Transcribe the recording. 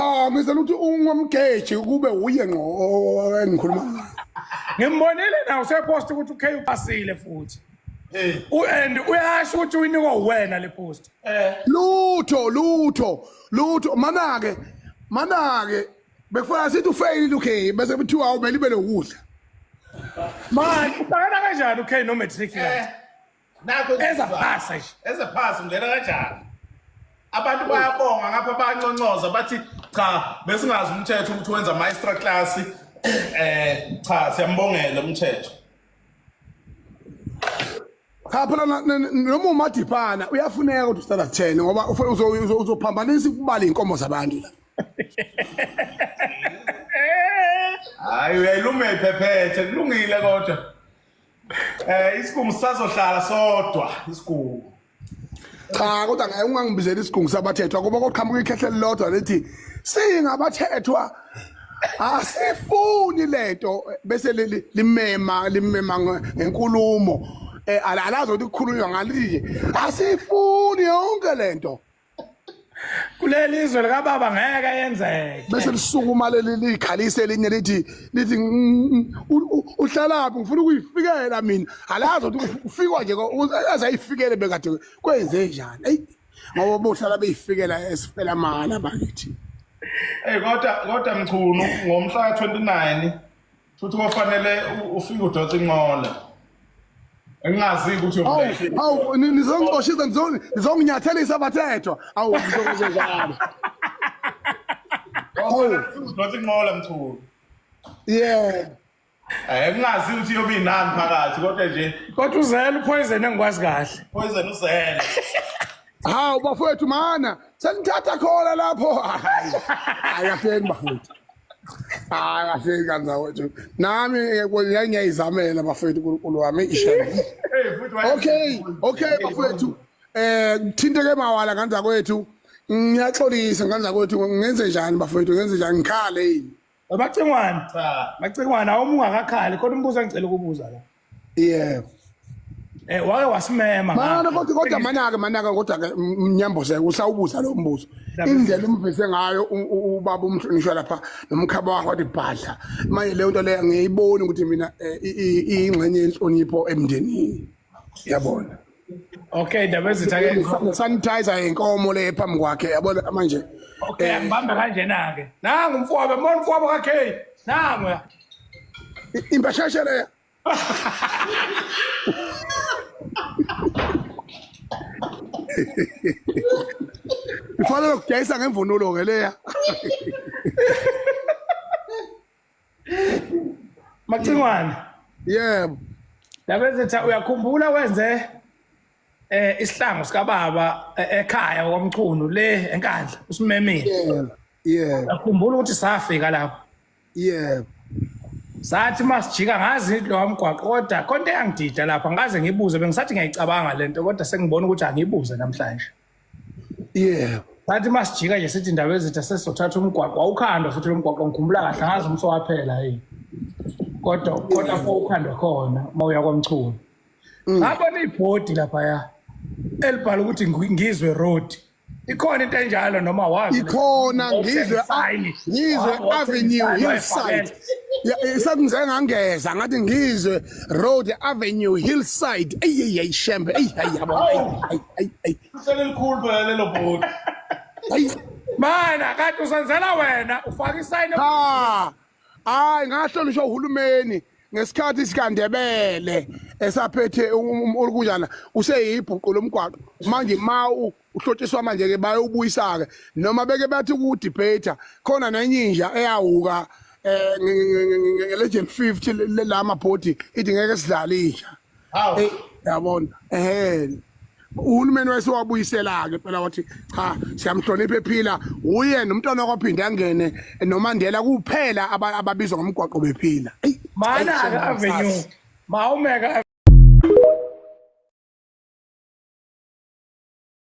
Cha ngizela ukuthi ungomgeji kube uye ngqo engikhuluma ngaye. Ngimbonile na usepost ukuthi uK upasile futhi. Eh. And uyasho ukuthi uyinikwa uwena le post. Eh. Lutho lutho lutho manake manake bekufanele sithi ufeyilile uK bese kuthiwa awumele ibe lokudla. Man, uhlangana kanjani uK no matric la? Eh. Nakho Eza phasa nje. Eza phasa ungena kanjani? Abantu bayabonga ngapha bayanconcoza bathi cha besingazi umthetho ukuthi wenza ama extra class eh cha siyambongela umthetho. Cha phela noma umadipana uyafuneka ukuthi usala 10 ngoba uzophambanisa ukubala inkomo zabantu la. Hayi uyayiluma iphephethe kulungile kodwa. Eh isigungu sisazohlala sodwa isigungu. Cha kodwa ngeke ungangibizeli isigungu sabathethwa kuba koqhamuka ikhehle lilodwa lithi singabathethwa asifuni lento bese limema limema ngenkulumo eh alazi ukuthi kukhulunywa ngaliye asifuni yonke lento Kuleli izwe likababa ngeke yenzeke. Bese lisukuma leli likhalise elinye lithi lithi mm, uhlalaphi ngifuna ukuyifikela mina. Alazi ukuthi ufikwa nje azayifikele bekade kwenze njani. Ey ngoba bohlala beyifikela esifela mala bakithi. Hey kodwa kodwa Mchunu ngomhla ka 29 Futhi kofanele ufike udonsa inqola. Engingazi ukuthi uyobulala. Awu nizongixoshisa nizonginyathelisa abathethwa. Awu ngizokwenza njalo. Awu udonsa inqola Mchunu. Yeah. Eh ngingazi ukuthi iyobe inani phakathi kodwa nje kodwa uzele upoison engikwazi kahle. Poison uzele. Hawu bafowethu mana senithatha khona lapho. Hayi kahleni bafowethu. Hayi kahle kanzakwethu. Nami ngiyayizamela bafethu uNkulunkulu wami ishele. Okay, okay bafethu. Eh thinteke mawala kanzakwethu. Ngiyaxolisa kanzakwethu ngenze njani bafethu ngenze njani ngikhale yini? Macingwane. Cha. Macingwane awuma ungakakhali khona umbuzo engicela ukubuza la. Yebo. Eh wake wasimema Mana kodwa kodwa manake manake kodwa ke mnyambose usawubuza lo mbuzo. Indlela umvise ngayo ubaba umhlonishwa lapha nomkhaba wakho wathi bhadla. Manje leyo nto leyo ngiyiboni ukuthi mina eh, iyingxenye yenhlonipho emndenini. Yabona. Okay ndaba ezitha ke sanitizer yenkomo le phambi kwakhe yabona manje. Okay eh, angibambe kanjena ke. Nangu umfowabo, mbona umfowabo ka K. Nangu. Impesheshe leya. Ifanele ukudayisa ngemvunulo ke leya. Macingwane. Yebo. Ndabezitha uyakhumbula wenze eh isihlangu sikababa eh, ekhaya kwaMchunu le eNkandla usimemile. Yebo. Yebo. Uyakhumbula ukuthi safika lapho. Yebo. Sathi masijika ngazi lo mgwaqo kodwa konke eyangidida lapha ngaze ngibuze bengisathi ngiyayicabanga lento kodwa sengibona ukuthi angibuze namhlanje. Yebo. Sathi masijika nje sithi indaba ezitha sesizothatha umgwaqo wawukhandwa futhi lo mgwaqo ngikhumbula kahle ngazi umso waphela yini. Kodwa kodwa pho ukhandwa khona uma uya kwaMchunu. Ngabona ibhodi laphaya elibhala ukuthi Ngizwe Road. Ikhona into enjalo noma wazi? Ikhona ngizwe ngizwe Avenue Hillside. Sekungize ngangeza ngathi ngizwe Road Avenue Hillside. Ey ey shembe ey hayi yabo ey ey ey. Selelikhulu phela lelo bhodi. Ayi mana kade usenzela wena ufaka isayini. Ha. Hayi ngahlonishwa uhulumeni ngesikhathi sikaNdebele esaphethe olukunjana useyibhuqu lomgwaqo manje ma uhlotshiswa manje ke bayobuyisa ke noma beke bathi ku debate khona nenye inja eyawuka eh nge-legend 50 la mabhodi ithi ngeke sidlale inja Hawu. Yabona ehe uhulumeni wayesewabuyisela-ke phela wathi cha siyamhlonipha ephila uye nomntwana kwaphinde angene noMandela kuphela ababizwa ngomgwaqo bephila mana avenue mawumeka.